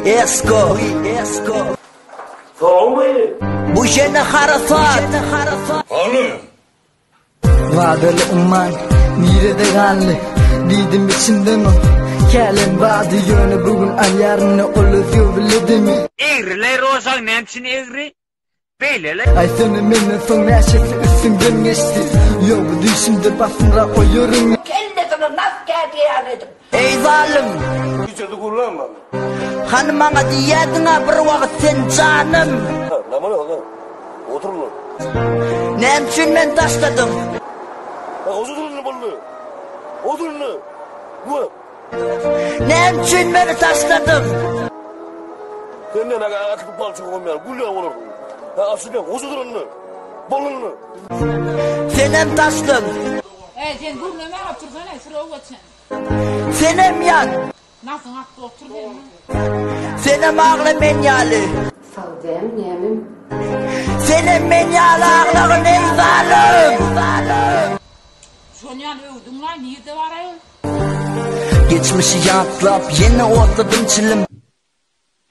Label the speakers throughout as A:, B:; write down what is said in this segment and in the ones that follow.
A: Esko. Bu ýene harasat.
B: Wadaly umman nirede galdy Diýdim içimden o Kälen bardy ýöne bu gün alýaryn ol özge biledimi
C: Egriler rozaň näme üçin egri? Beýlele.
B: Aýtsana menden soň näçesi üstüňden geçdi Ýok bu düýşümde basymrak oýaryn.
D: Kellesine nas kädi ýaly edip.
A: Eý zalym.
E: Içerde gürlän bar.
A: Hany maňa diýýädiň-a bir wagt sen janym.
E: Näme bolýar? Otur.
A: Näme üçin meni taşladyň?
E: Otur indi boldy. Otur indi. Bu.
A: Näme üçin meni taşladyň?
E: Sen näme atyp balçyk bolmaýar. Gülýär bolarsyň. Ha, asyl otur indi. Bol indi.
A: Senem taşlaň.
F: Eý, sen gürleme otursana, sürew geçen.
A: Senem ýan.
F: Nasyň atdy otur sen.
A: Senem agla men ýaly.
G: Sag däl nämem.
A: Senem men ýaly aglagyn eý zalym.
F: Şony ýaly öwdüň-laý, nirde bar-aý ol?
A: Geçmişi ýatlap ýene otladym çilim.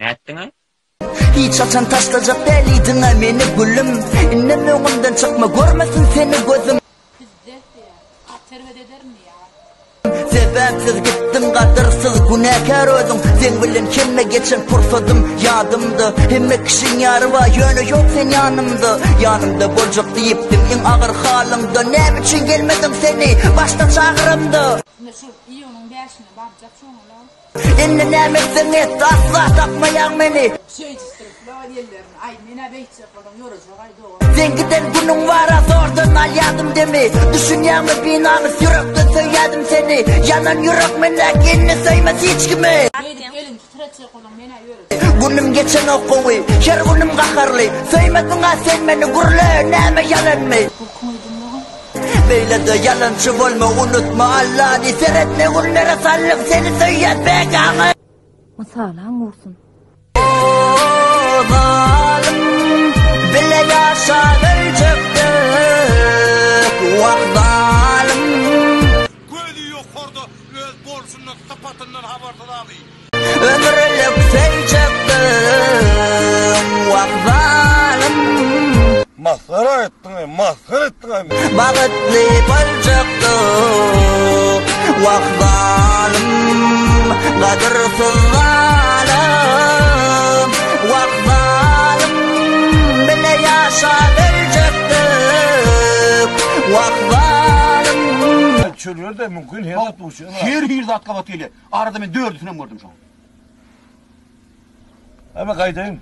C: Nätdiň-aý?
A: Hiç haçan taşlajak däl idiňä meni gülüm. Indem öňümden çykma görmesin seni gözüm.
F: Pizzet diýýär. Gaty erbet ederin diýýär.
A: Sebäpsiz gitdiň gadyrsyz günäkär özüň Seň bilen hemme geçen pursadym ýadymda Hemme kişiň ýary bar ýöne ýok sen ýanymda Ýanymda boljak diýipdiň iň agyr halyňda Näme üçin gelmediň seni başda çagyramda.
F: Indi şu iýunyň bäşinde barjak şoňa-la.
A: Indi näme etseň et, asla tapmaýaň meni.
F: Şeýdişdirip-la ellerini, aý, men-ä beýtjek bolsam ýörejek-aý dogan.
A: Seň giden günüň bar-a zordan alýadym demi. Düşünýäňmi binamys ýürekden söýýädim seni. Ýanan ýürek mendäki indi söýmez hiç kimi.
F: Beýdip eliňi titretjek bolsaň men-ä ýörejek.
A: Günüm geçenok gowy, her günüm gaharly. Söýmediň-ä sen meni gürle, näme ýalanmy?
F: Gulkuňy diňle.
A: Beýlede ýalançy bolma unutma Allany seret ne günlere saldyk seni söýýän PKňy.
G: Mysalaň gursun.
A: O zalym bile ýaşap öljekdik wah zalym.
H: Gözi ýokarda öz bolşundan sypatyndan habarsyz aly.
A: Ömürlik söýjekdim wah zalym.
E: Masgara etdiň-eý, masgara etdiň-eý meni.
A: Bagtly boljakdyk wah zalym. Gadyrsyz zalym wah zalym. Bile ýaşap öljekdik wah zalym.
E: Çöl ýerde mümkin her zat duşýar.
I: Her hili zat gabat gelýär. Arada men dördüsinem gördüm şoň.
E: Hemme gaýdaýyn.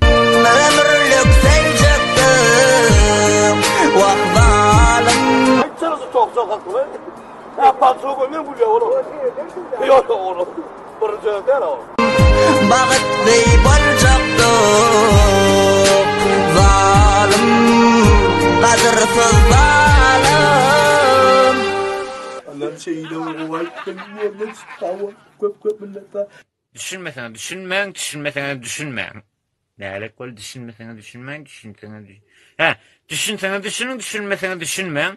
A: Ömürlik söýjekdim wah zalym.
E: Aýtsanasy togsan hakly. Ha palçyga goýmaň gülýär olar. Ýok ýok olar. Birinji gezek däl o.
A: Bagtly boljakdyk zalym gadyrsyz zalym.
E: Allah'ım şeýle gowy aýtdyň ýerine sag bol. Köp köp minnetdar.
C: Düşünmeseňiz düşünmäň, düşünmeseňiz düşünmäň. Nälet bol düşünmeseňiz düşünmäň, düşünseňiz düş. Hä, düşünseňiz düşüniň, düşünmeseňiz düşünmäň.